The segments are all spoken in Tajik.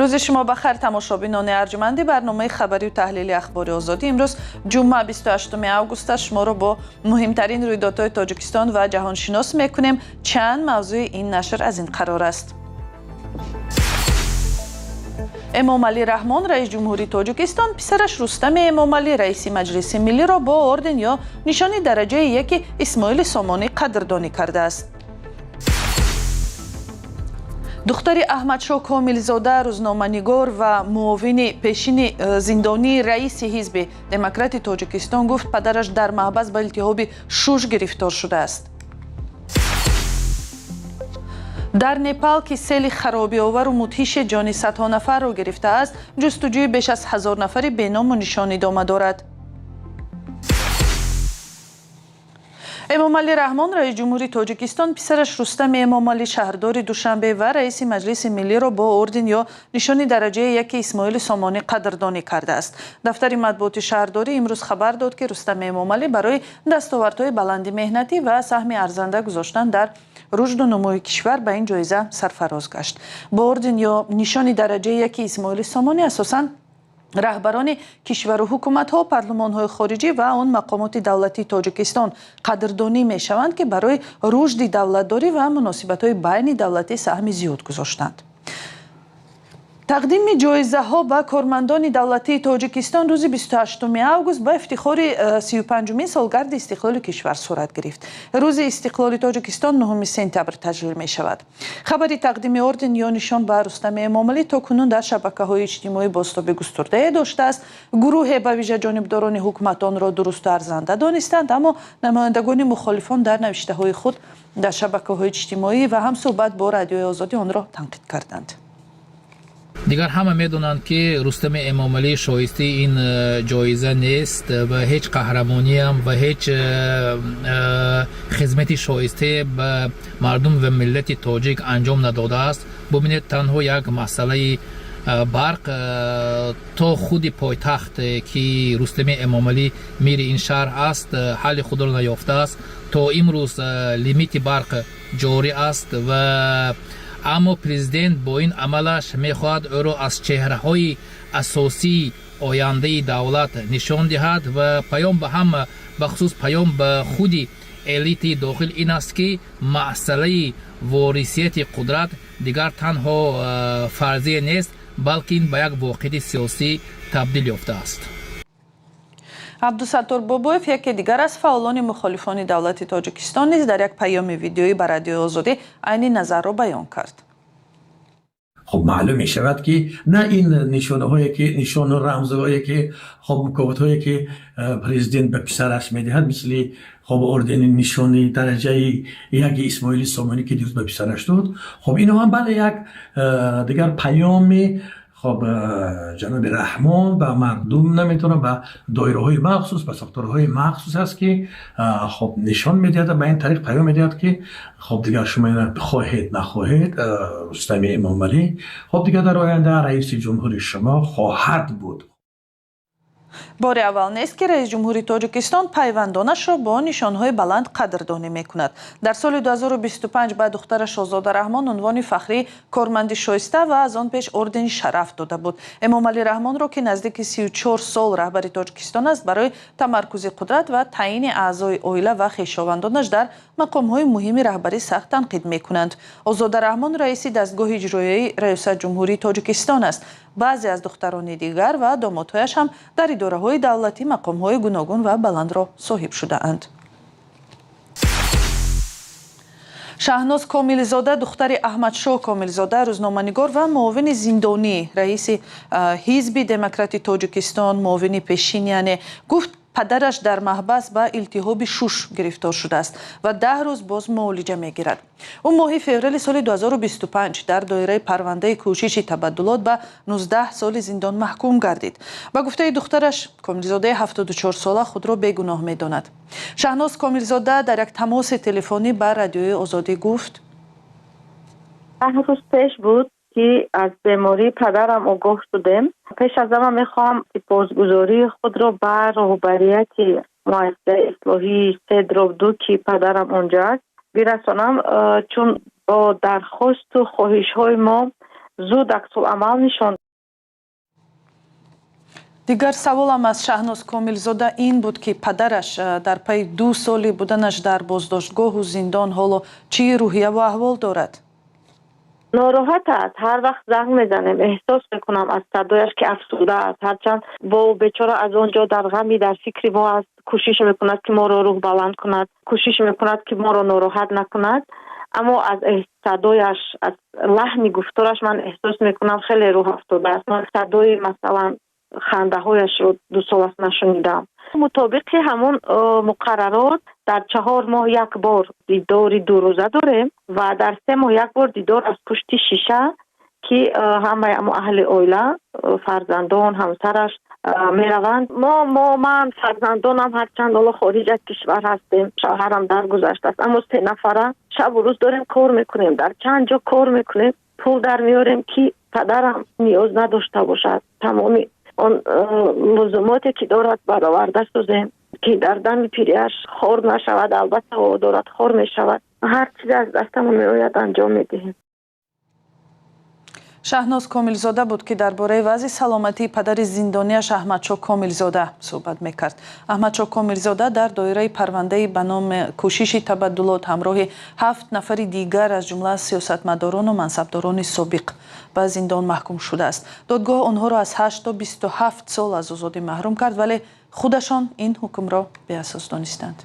Рӯзи шумо ба хайр, тамошобинони арҷманди барномаи хабарию таҳлили Ахбори Озодӣ. Имрӯз ҷумъа, 28 август аст. Шуморо бо муҳимтарин рӯйдодҳои Тоҷикистон ва ҷаҳоншинос мекунем. Чанд мавзӯи ин нашр аз ин қарор аст. Эмомалӣ Раҳмон, раис ҷумҳури Тоҷикистон, писараш Рустами Эмомалӣ, раиси Маҷлиси Миллиро бо орден ё нишони дараҷаи яки Исмоили Сомонӣ қадрдонӣ кардааст. Духтари Аҳмадшоҳ Комилзода, рӯзноманигор ва муовини пешини зиндонии раиси Ҳизби Демократи Тоҷикистон, гуфт, падараш дар маҳбас ба илтиҳоби шуш гирифтор шудааст. Дар Непал, ки сели харобиовару мудҳише ҷони садҳо нафарро гирифтааст, ҷустуҷӯи беш аз 1000 нафари беному нишон идома дорад. Эмомалӣ Раҳмон, раис ҷумҳури Тоҷикистон, писараш Рустами Эмомалӣ, шаҳрдори Душанбе ва раиси Маҷлиси Миллиро бо орден ё нишони дараҷаи яки Исмоили Сомонӣ қадрдонӣ кардааст. Дафтари матбуоти шаҳрдорӣ имрӯз хабар дод, ки Рустами Эмомалӣ барои дастовардҳои баланди меҳнатӣ ва саҳми арзанда гузоштан дар рушду нумӯи кишвар ба ин ҷоиза сарфароз гашт. Бо орден ё нишони дараҷаи яки Исмоили Сомонӣ асосан раҳбарони кишвару ҳукуматҳо, парлумонҳои хориҷӣ ва он мақомоти давлатии Тоҷикистон қадрдонӣ мешаванд, ки барои рушди давлатдорӣ ва муносибатҳои байни давлатӣ саҳми зиёд гузоштанд. Тақдими ҷоизаҳо ба кормандони давлатии Тоҷикистон рӯзи 28 август ба ифтихори 35-умин солгарди истиқлоли кишвар сурат гирифт. Рӯзи истиқлоли Тоҷикистон 9 сентябр таҷлил мешавад. Хабари тақдими орден ё нишон ба Рустами Эмомалӣ то кунун дар шабакаҳои иҷтимоӣ бозтоби густурдае доштааст. Гурӯҳе, ба вижа ҷонибдорони ҳукумат, онро дурусту арзанда донистанд, аммо намояндагони мухолифон дар навиштаҳои худ дар шабакаҳои иҷтимоӣ ва ҳам суҳбат бо Радиои Озодӣ онро танқид карданд. Дигар ҳама медонанд, ки Рустами Эмомалӣ шоистаи ин ҷоиза нест ва ҳеҷ қаҳрамониам ва ҳеҷ хизмати шоистае ба мардум ва миллати тоҷик анҷом надодааст. Бубинед, танҳо як масъалаи барқ то худи пойтахт, ки Рустами Эмомалӣ мири ин шаҳр аст, ҳалли худро наёфтааст. То имрӯз лимити барқ ҷорӣ аст ва аммо президент бо ин амалаш мехоҳад ӯро аз чеҳраҳои асосии ояндаи давлат нишон диҳад ва паём ба ҳама, бахусус паём ба худи элитаи дохил ин аст, ки масъалаи ворисияти қудрат дигар танҳо фарзия нест, балки ин ба як воқеияти сиёсӣ табдил ёфтааст. Абдусаттор Бобоев, яке дигар аз фаъолони мухолифони давлати Тоҷикистон, низ дар як паёми видеоӣ ба Радиои Озодӣ айни назарро баён кард. Хуб, маълум мешавад, ки на ин нишонаҳое, ки нишону рамзҳое, ки хоб мукофотҳое, ки президент ба писараш медиҳад, мисли хоб ордени нишони дараҷаи яки Исмоили Сомонӣ, ки дирӯз ба писараш дод, хоб ино ҳам бале як дигар паёми хоб ҷаноби Раҳмон ба мардум, наметавонам, ба доираҳои махсус, ба сохторҳои махсус аст, ки хоб нишон медиҳад, ба ин тариқ паём медиҳад, ки хоб дигар шумо ина хоҳед нахоҳед, Рустами Эмомалӣ хоб дигар дар оянда раиси ҷумҳури шумо хоҳад буд. Бори аввал нест, ки раис ҷумҳури Тоҷикистон пайвандонашро бо нишонҳои баланд қадрдонӣ мекунад. Дар соли 2025 ба духтараш Озода Раҳмон унвони фахрии корманди шоиста ва аз он пеш ордени Шараф дода буд. Эмомалӣ Раҳмонро, ки наздики 34 сол раҳбари Тоҷикистон аст, барои тамаркузи қудрат ва таъйини аъзои оила ва хешовандонаш дар мақомҳои муҳими раҳбарӣ сахт танқид мекунанд. Озода Раҳмон раиси дастгоҳи иҷроияи Раёсат ҷумҳурии Тоҷикистон аст. Баъзе аз духтарони дигар ва домодҳояш ҳам дар идораҳои давлатӣ мақомҳои гуногун ва баландро соҳиб шудаанд. Шаҳноз Комилзода, духтари Аҳмадшоҳ Комилзода, рӯзноманигор ва муовини зиндонӣ раиси Ҳизби Демократи Тоҷикистон, муовини пешин яъне, гуфт, падараш дар маҳбас ба илтиҳоби шуш гирифтор шудааст ва 10 рӯз боз муолиҷа мегирад. Ӯ моҳи феврали соли 2025 дар доираи парвандаи кӯшиши табаддулот ба 19 соли зиндон маҳкум гардид. Ба гуфтаи духтараш, Комилзодаи 74-сола худро бегуноҳ медонад. Шаҳноз Комилзода дар як тамоси телефонӣ ба Радиои Озодӣ гуфт: 10 рӯз пеш буд, ки аз бемории падарам огоҳ шудем. Пеш аз ҳама мехоҳам сипосгузории худро ба роҳбарияти муассисаи ислоҳии 3/2, ки падарам онҷо аст, бирасонам, чун бо дархосту хоҳишҳои мо Зуд аксуламал нишон. Дигар саволам аз Шаҳноз Комилзода ин буд, ки падараш дар пайи 2 соли буданаш дар боздоштгоҳу зиндон ҳоло чӣ рӯҳияву аҳвол дорад? Нороҳат аст. Ҳар вақт занг мезанем, эҳсос мекунам аз садояш, ки афсурда аст. Ҳарчанд бо бечора аз он ҷо дар ғами, дар фикри мо аст, кӯшиш мекунад, ки моро рӯҳбаланд кунад, кӯшиш мекунад, ки моро нороҳат накунад, аммо аз садояш, аз лаҳни гуфтораш ман эҳсос мекунам, хеле рӯҳ афтода аст. Ман садои, масалан, хандаҳояшро 2 сол аст нашунидам. Мутобиқи ҳамон муқаррарот, дар 4 моҳ як бор дидори дурӯза дорем ва дар 3 моҳ як бор дидор аз пушти шиша, ки ҳамаи аҳли оила, фарзандон, ҳамсараш мераванд. Мо ман, фарзандонам, ҳарчанд ҳоло хориҷ аз кишвар ҳастем, шавҳарам даргузаштааст, аммо 3 нафара шабу рӯз дорем кор мекунем, дар чанд ҷо кор мекунем, пул дар меорем, ки падарам ниёз надошта бошад, тамоми он лузумоте ки дорад бароварда созем, ки дар дами пирияш хор нашавад. Албатта, ӯ дорад хор мешавад. Ҳар чизе аз дастамон меояд, анҷом медиҳем. Шаҳноз Комилзода буд, ки дар бораи вазъи саломатии падари зиндонияш Аҳмадшоҳ Комилзода суҳбат мекард. Аҳмадшоҳ Комилзода дар доираи парвандаи ба номи кӯшиши табаддулот ҳамроҳи 7 нафари дигар, аз ҷумла сиёсатмадорону мансабдорони собиқ, ба зиндон маҳкум шудааст. Додгоҳ онҳоро аз 8 то 27 сол аз озодӣ маҳрум кард, вале худашон ин ҳукмро беасос донистанд.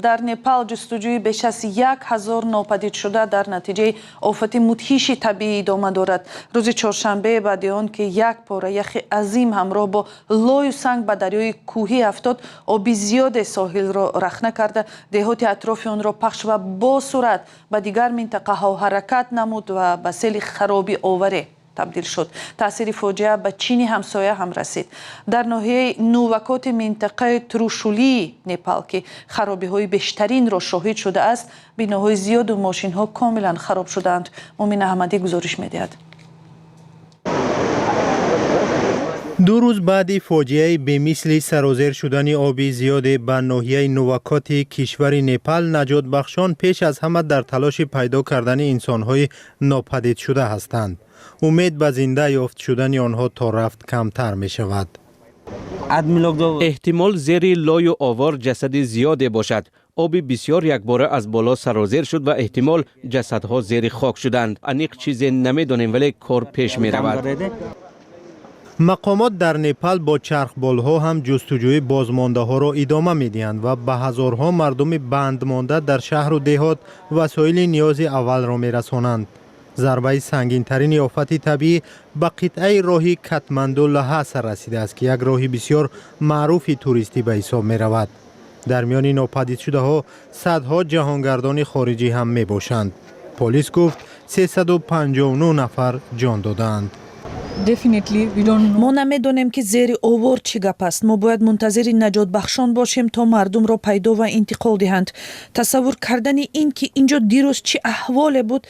Дар Непал ҷустуҷӯи беш аз 1000 нопадидшуда дар натиҷаи офати мудҳиши табиӣ идома дорад. Рӯзи чоршанбе, баъди он ки як пора яхи азим ҳамроҳ бо лою санг ба дарёи кӯҳӣ афтод, оби зиёде соҳилро рахна карда, деҳоти атрофи онро пахш ва бо суръат ба дигар минтақаҳо ҳаракат намуд ва ба сели харобӣ оваре табдил шуд. Таъсири фоҷиа ба Чини ҳамсоя ҳам расид. Дар ноҳияи Нувакоти минтақаи Трушулии Непал, ки харобиҳои бештаринро шоҳид шудааст, биноҳои зиёду мошинҳо комилан хароб шудаанд. Мумин Аҳмадӣ гузориш медиҳад. 2 рӯз баъди фоҷиаи бемисли сарозер шудани оби зиёде ба ноҳияи Нувакоти кишвари Непал, наҷотбахшон пеш аз ҳама дар талоши пайдо кардани инсонҳои нопадидшуда ҳастанд. Умед ба зинда ёфт шудани онҳо то рафт камтар мешавад. Эҳтимол зери лою овор ҷасади зиёде бошад. Оби бисёр якбора аз боло сарозер шуд ва эҳтимол ҷасадҳо зери хок шуданд. Аниқ чизе намедонем, вале кор пеш меравад. Мақомот дар Непал бо чархболҳо ҳам ҷустуҷӯи бозмондаҳоро идома медиҳанд ва ба ҳазорҳо мардуми бандмонда дар шаҳру деҳот васоили ниёзи аввалро мерасонанд. Зарбаи сангинтарини офати табиӣ ба қитъаи роҳи Катманду Лаҳаса расидааст, ки як роҳи бисёр маъруфи туристӣ ба ҳисоб меравад. Дар миёни нопадидшудаҳо садҳо ҷаҳонгардони хориҷӣ ҳам мебошанд. Полис гуфт, 359 нафар ҷон додаанд. Мо намедонем, ки зери овор чӣ гап аст. Мо бояд мунтазири наҷотбахшон бошем, то мардумро пайдо ва интиқол диҳанд. Тасаввур кардани ин, ки инҷо дирӯз чӣ аҳволе буд,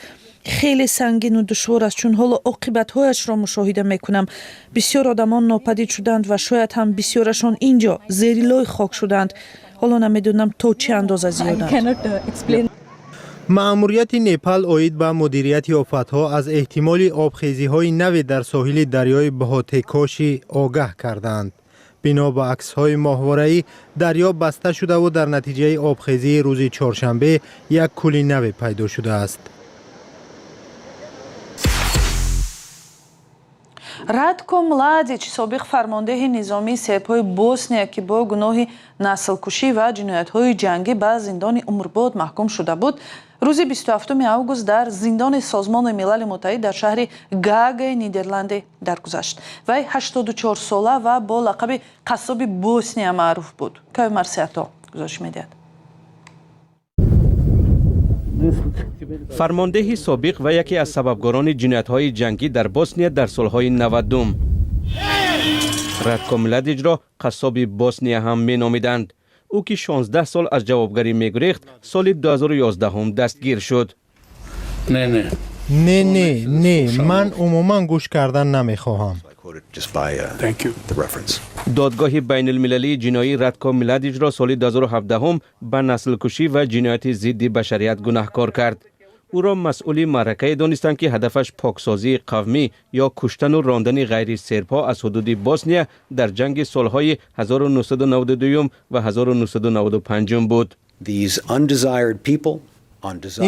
хеле сангину душвор аст, чун ҳоло оқибатҳояшро мушоҳида мекунам. Бисёр одамон нопадид шуданд ва шояд ҳам бисёрашон инҷо зери лой хок шуданд. Ҳоло намедонам, то чӣ андоза зиёданд. Маъмурияти Непал оид ба мудирияти офатҳо аз эҳтимоли обхезиҳои наве дар соҳили дарёи Бҳотекошӣ огаҳ кардаанд. Бино ба аксҳои моҳвораӣ, дарё баста шудаву дар натиҷаи обхезии рӯзи чоршанбе як кӯли наве пайдо шудааст. Радко Младич, собиқ фармондеҳи низомии сербҳои Босния, ки бо гуноҳи наслкушӣ ва ҷиноятҳои ҷангӣ ба зиндони умрбод маҳкум шуда буд, рӯзи 27 август дар зиндони Созмони Милали Муттаҳид дар шаҳри Гаагаи Нидерландӣ даргузашт. Вай 84 сола ва бо лақаби қассоби Босния маъруф буд. Кави Марсиато гузориш медиҳад. Фармондеҳи собиқ ва яке аз сабабгорони ҷиноятҳои ҷангӣ дар Босния дар солҳои 90. Ратко Младиҷро қассоби Босния ҳам меномиданд. Ӯ ки 16 сол аз ҷавобгарӣ мегурехт, соли 2011 дастгир шуд. Не, не. Не, не, не, ман умуман гӯш кардан намехоҳам. Додгоҳи байналмилалии ҷиноӣ Ратко Младиҷро соли 2017 ба наслкушӣ ва ҷинояти зидди башарият гунаҳкор кард. Ӯро масъули маъракае донистанд, ки ҳадафаш поксозии қавмӣ ё куштану рондани ғайри сербҳо аз ҳудуди Босния дар ҷанги солҳои 1992 ва 1995 буд.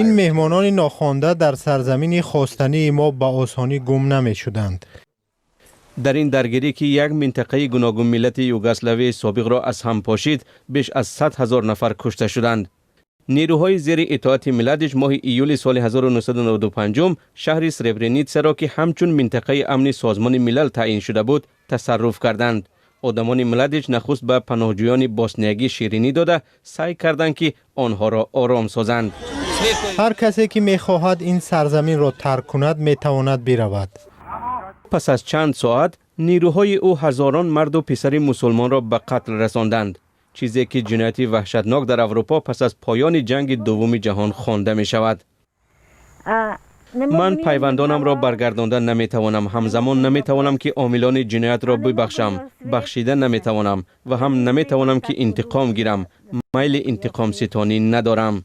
Ин меҳмонони нохонда дар сарзамини хостании мо ба осонӣ гум намешуданд. Дар ин даргирӣ, ки як минтақаи гуногунмиллати Югославияи собиқро аз ҳам пошид, беш аз 100 000 нафар кушта шуданд. Нерӯҳои зери итоати Миладич моҳи июли соли 1995 шаҳри Сребреницаро, ки ҳамчун минтақаи амни Созмони Милал таъин шуда буд, тасарруф карданд. Одамони Младич нахуст ба паноҳҷӯёни босниягӣ ширинӣ дода, саъй карданд, ки онҳоро ором созанд. Ҳар касе ки мехоҳад ин сарзаминро тарк кунад, метавонад биравад. Пас аз чанд соат нерӯҳои ӯ ҳазорон марду писари мусулмонро ба қатл расонданд, чизе ки ҷинояти ваҳшатнок дар Аврупо пас аз поёни Ҷанги Дуввуми ҷаҳон хонда мешавад. Ман пайвандонамро баргардонда наметавонам, ҳамзамон наметавонам, ки омилони ҷиноятро бибахшам. Бахшида наметавонам ва ҳам наметавонам, ки интиқом гирам. Майли интиқомситонӣ надорам.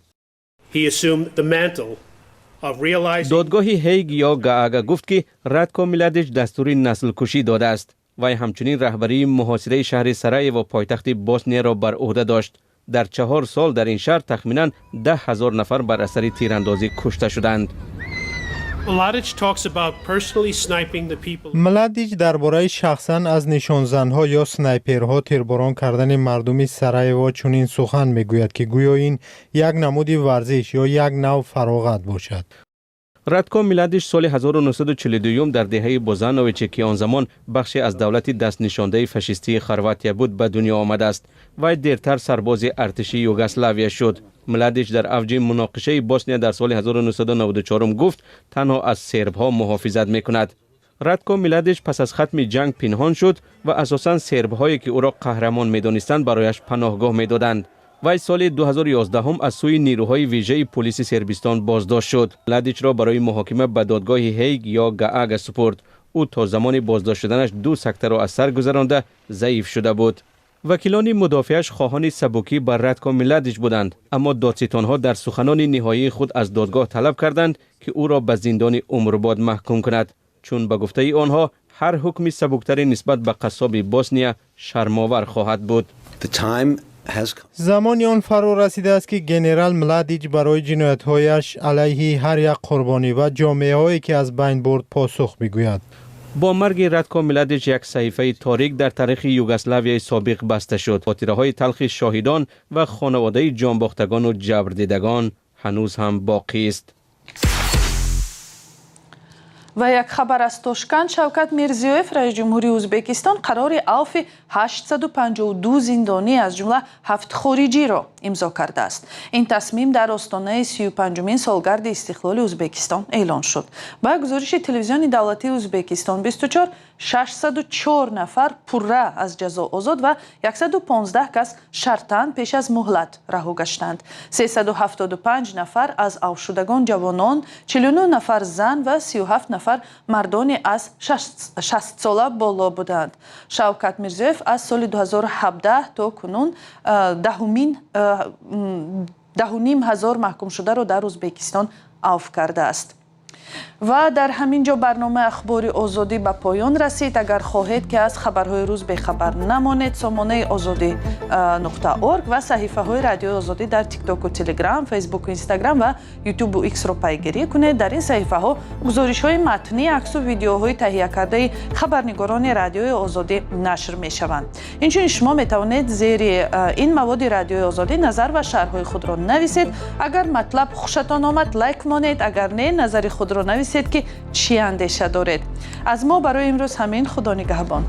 Додгоҳи Ҳейг ё Гаага гуфт, ки Радко Миладич дастури наслкушӣ додааст. Вай ҳамчунин раҳбарии муҳосираи шаҳри Сараево, пойтахти Боснияро, бар ӯҳда дошт. Дар 4 сол дар ин шаҳр тахминан 10 000 нафар бар асари тирандозӣ кушта шуданд. Младич дар бораи шахсан аз нишонзанҳо ё снайперҳо тирборон кардани мардуми Сараево чунин сухан мегӯяд, ки гӯё ин як намуди варзиш ё як нав фароғат бошад. Радко Миладиш соли 1942 дар деҳаи Бозановиче, ки он замон бахше аз давлати дастнишондаи фашистии Хорватия буд, ба дунё омадааст. Вай дертар сарбози артиши Югославия шуд. Младич дар авҷи муноқишаи Босния дар соли 1994 гуфт, танҳо аз сербҳо муҳофизат мекунад. Радко Миладич пас аз хатми ҷанг пинҳон шуд ва асосан сербҳое, ки ӯро қаҳрамон медонистанд, барояш паноҳгоҳ медоданд. Вай соли 2011 аз сӯи нерӯҳои вижаи полиси Сербистон боздошт шуд. Младичро барои муҳокима ба додгоҳи Ҳейг ё Гаага супурд. Ӯ то замони боздошт шуданаш ду сактаро аз сар гузаронда, заиф шуда буд. Вакилони мудофиаш хоҳони сабукӣ бар Радко Миладич буданд, аммо додситонҳо дар суханони ниҳоии худ аз додгоҳ талаб карданд, ки ӯро ба зиндони умрбод маҳкум кунад, чун ба гуфтаи онҳо ҳар ҳукми сабуктаре нисбат ба қассоби Босния шармовар хоҳад буд. Замони он фаро расидааст, ки генерал Младич барои ҷиноятҳояш алайҳи ҳар як қурбонӣ ва ҷомеаҳое, ки аз байн бурд, посух бигӯяд. Бо марги Радко Миладич як саҳифаи торик дар таърихи Югославияи собиқ баста шуд. Хотираҳои талхи шоҳидон ва хонаводаи ҷонбохтагону ҷабрдидагон ҳанӯз ҳам боқист. Ва як хабар аз Тошканд. Шавкат Мирзиёев, раиси ҷумҳурии Ӯзбекистон, қарори авфи 852 зиндонӣ, аз ҷумла ҳафт хориҷиро имзо кардааст. Ин тасмим дар остонаи 35-умин солгарди истиқлоли Ӯзбекистон эълон шуд. Ба гузориши телевизиони давлатии Ӯзбекистон 24, 604 нафар пурра аз ҷазо озод ва 115 кас шартан пеш аз муҳлат раҳо гаштанд. 375 нафар аз авфшудагон ҷавонон, 49 нафар зан ва 37 нафар мардони аз 60 сола боло буданд. Шавкат Мирзиёев аз соли 2017 то кунун 10,5 ҳазор маҳкумшударо дар Ӯзбекистон авф кардааст. Ва дар ҳамин ҷо барномаи Ахбори Озодӣ ба поён расид. Агар хоҳед, ки аз хабарҳои рӯз бехабар намонед, сомонаи озодӣ.org ва саҳифаҳои Радиои Озодӣ дар Тиктоку Телеграм, Фейсбуку Инстаграм ва Ютубу Иксро пайгирӣ кунед. Дар ин саҳифаҳо гузоришҳои матнӣ, аксу видеоҳои таҳиякардаи хабарнигорони Радиои Озодӣ нашр мешаванд. Инчунин шумо метавонед зери ин маводи Радиои Озодӣ назар ва шарҳҳои худро нависед. Агар матлаб хушатон омад, лайк монед, агар не, назари худро нависед, ки чӣ андеша доред. Аз мо барои имрӯз ҳамин. Худо нигаҳбон.